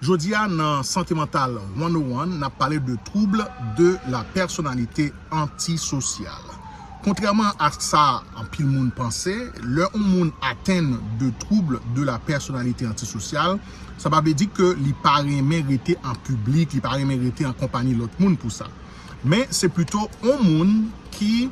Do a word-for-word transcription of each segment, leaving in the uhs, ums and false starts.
Jodi a nan Sante Mantal one oh one, n ap pale de trouble de la personnalité antisosyal. Kontrèman a sa anpil moun panse, lè yon moun atenn de trouble de la personnalité antisosyal, sa pa vle di ke li pa renmen rete an piblik, li pa renmen rete an konpanyi lòt moun pou sa. Men se plito yon moun ki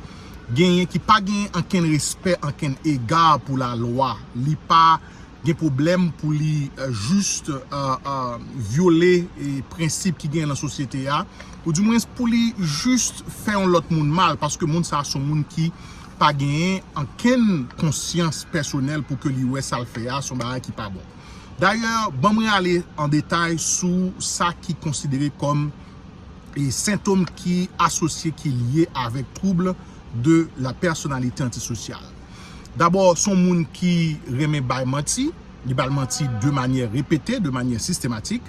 genyen, ki pa genyen ankenn respè, ankenn ega pou lalwa. Li pa gen pwoblèm pou li, euh, jis, euh, euh, vyole, e, prensip ki genyen nan sosyete a, oudimwens pou li jis fè yon lòt moun mal, paske moun sa a se yon moun ki pa genyen ankenn konsyans pèsonèl pou ke li wè sa l fè a se yon bagay ki pa bon. Dayè, ban mwen ale an detay sou sa ki konsidere kòm e sentòm ki asosye, ki lye avèk trouble de la personnalité antisosyal. Dabò, se yon moun ki renmen bay manti, li bay manti de manyè repete, de manyè sistematik.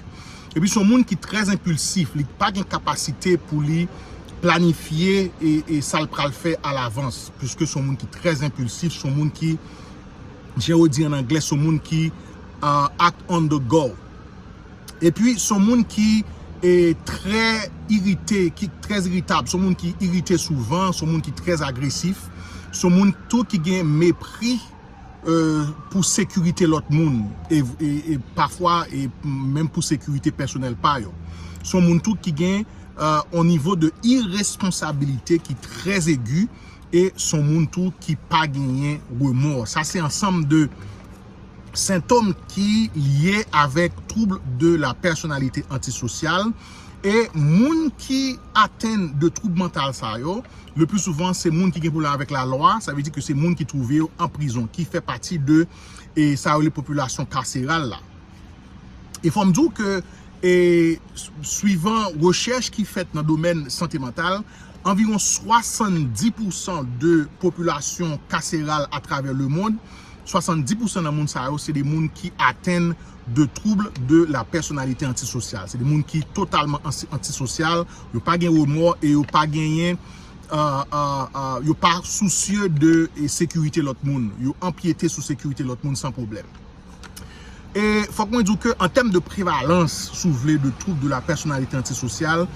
Epi se yon moun ki trè enpilsif, li pa gen kapasite pou li planifye e, e sa l pral fè alavans, piske se yon moun ki trè enpilsif, se yon moun ki, jan yo di an anglè, se yon moun ki, uh, act on the go. Epi se yon moun ki, e, trè irite, ki trè iritab, se yon moun ki irite souvan, se yon moun ki trè agresif, se yon moun tou ki gen mepri, e, pou sekirite lòt moun, e, e, e pafwa, e menm pou sekirite pèsonèl pa yo. Se yon moun tou ki gen, e, yon nivo de iresponsabilite ki trè egi, e se yon moun tou ki pa genyen remò. Sa se ansanm de sentòm ki lye avèk trouble de la personnalité antisosyal. E moun ki atenn de trouble mantal sa yo, le pli souvan, se moun ki gen pwoblèm avèk lalwa, sa vle di ke se moun ki twouve yo an prizon, ki fè pati de, e, sa yo rele popilasyon kaseral la. E fò m di w ke, e, s-, swivan rechèch ki fèt nan domèn sante mantal, anviwon swasanndis pousan de popilasyon kaseral atravè lemonn, swasanndis pousan nan moun sa yo, se de moun ki atenn de trouble de la personnalité antisosyal. Se de moun ki totalman ansi-, antisosyal, yo pa gen remò e yo pa genyen, euh, euh, euh, yo pa sousye de, e, sekirite lòt moun. Yo anpyete sou sekirite lòt moun san pwoblèm. E fòk mwen di w ke an tèm de prevalans, si w vle, de trouble de la personnalité antisosyal,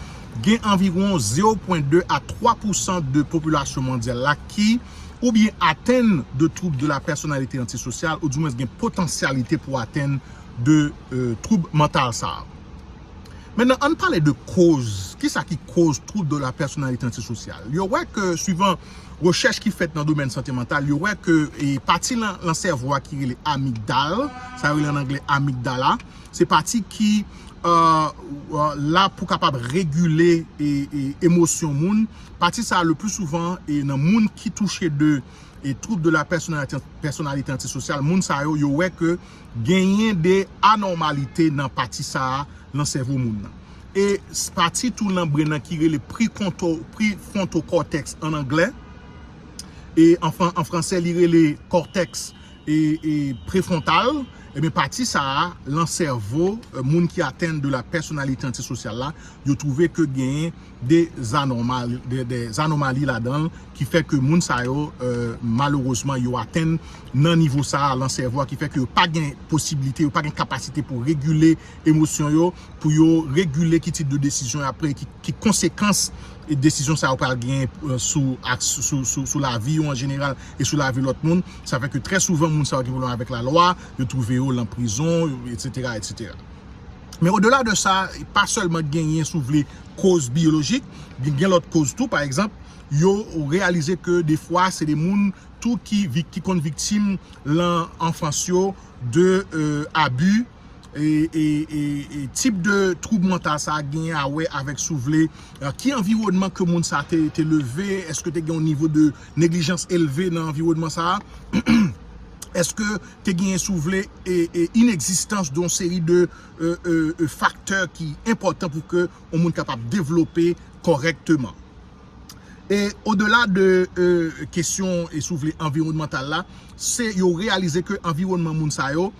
gen anviwon zewo pwen de a twa pousan de popilasyon mondyal la ki oubyen atenn de trouble de la personnalité antisosyal, oudimwens gen potansyalite pou atenn de, euh, trouble mantal sa a. Mentnan, ann pale de koz. Kisa ki koz trouble de la personnalité antisosyal? Yo wè ke, swivan rechèch ki fèt nan domèn sante mantal, yo wè ke, e, pati lan, lan sèvo a ki rele amigdal, sa yo rele an anglè amygdala, se pati ki, euh, euh, la pou kapab regile, e, e, emosyon moun. Pati sa a, le pli souvan, e, nan moun ki touche de, e, trouble de la personnalité, personnalité antisosyal, moun sa yo, yo wè ke genyen de anòmalite nan pati sa a, nan sèvo moun nan. E s-, pati tou nan bren nan ki rele prekonto-, prefrontal cortex an anglè, e an fran-, an fransè, li rele cortex, e, e prefrontal, ebyen, pati sa a, lan sèvo, e, moun ki atenn de la personnalité antisosyal la, yo twouve ke genyen de zanòmal-, de, de zanòmali ladan l, ki fè ke moun sa yo, euh, malerezman, yo atenn nan nivo sa a, lan sèvo a, ki fè ke yo pa gen posiblite, yo pa gen kapasite pou regile emosyon yo, pou yo regile ki tip de desizyon y ap pran, ki, ki konsekans e desizyon sa yo pral genyen, euh, sou, ak, sou, sou, sou, sou lavi yo an jeneral e sou lavi lòt moun. Sa fè ke trè souvan, moun sa yo gen pwoblèm avèk lalwa, yo twouve yo lan prizon, etsetera, etsetera. Men odela de sa, pa sèlman genyen, si w vle, koz biyolojik, gen, gen lòt koz tou. Pa egzanp, yo reyalize ke defwa, se de moun tou ki vik-, ki konn viktim lan anfans yo de, euh, abi, e, e, e, e tip de twoub mantal sa a genyen a wè avèk, si w vle, euh, ki anviwònman ke moun sa a te, te leve, èske te gen yon nivo de neglijans elve nan anviwònman sa a, èske te genyen, si w vle, e, e inegzistans de yon seri de, euh, euh, euh, faktè ki enpòtan pou ke yon moun kapab devlope kòrèkteman. E odela de, euh, kesyon, e si w vle, anviwònmantal la, se yo reyalize ke anviwònman moun sa yo,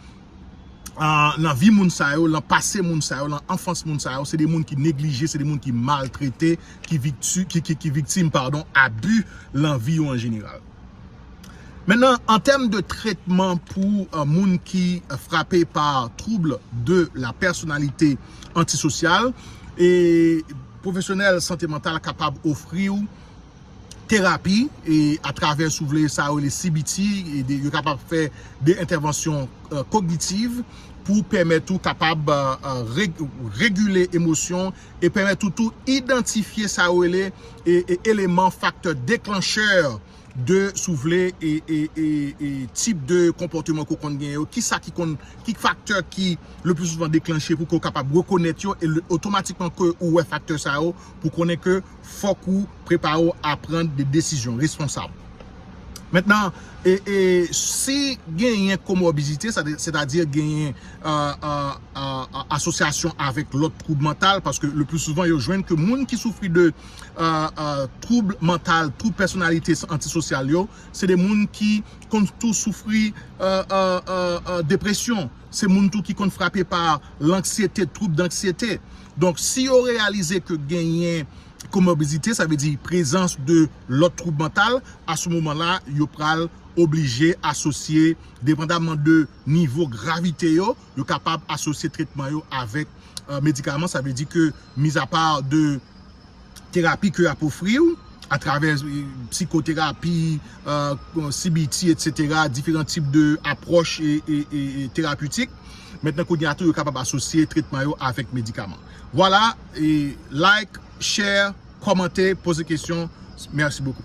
ah, nan vi moun sa yo, nan pase moun sa yo, nan anfans moun sa yo, se de moun ki neglije, se de moun ki maltrete, ki vikti-, ki, ki, ki viktim, padon, abi lan vi yo an jeneral. Mentnan, an tèm de tretman pou uh, moun ki frape pa trouble de la personnalité antisosyal, e pwofesyonèl sante mantal kapab ofri w terapi e atravè, si w vle, sa yo rele C B T, e de, yo kapab fè de entèvansyon uh, kognitiv pou pèmèt ou kapab uh, uh, reg, regile emosyon e pèmèt ou tou idantifye sa yo rele e, e eleman, faktè deklanchè de, si w vle, e, e, e, e tip de konpòteman ke w konn gen yo, ki sa ki konn, ki faktè ki le plus souvent deklanche pou ke w kapab rekonèt yo e le, otomatikman ke ou wè faktè sa yo pou konnen ke fòk ou prepare w a pran de desizyon responsab. Mentnan, e, e, si genyen komòbidite, sètadi genyen uh, uh, uh, asosyasyon avèk lòt twoub mantal, paske le plus souvent yo jwenn ke moun ki soufri de uh, uh, twoub mantal, twoub pèsonalite antisosyal yo, se de moun ki konn tou soufri uh, uh, uh, uh, depresyon, se moun tou ki konn frape pa lanksyete, twoub danksyete. Donk, si yo reyalize ke genyen komòbidite, sa vle di prezans de lòt twoub mantal, a se moman la, yo pral oblije asosye, depandaman de nivo gravite yo, yo kapab asosye tretman yo avèk uh, medikaman. Sa vle di ke, mizapa de terapi ke y ap ofri w, atravè psikoterapi, uh, C B T, etsetera, diferan tip de apwòch e, e, e, e terapitik. Mentnan, kounye a tou, yo kapab asosye tretman yo avèk medikaman. Vwala, e like, share, kòmante, poze kesyon. Mèsi bokou.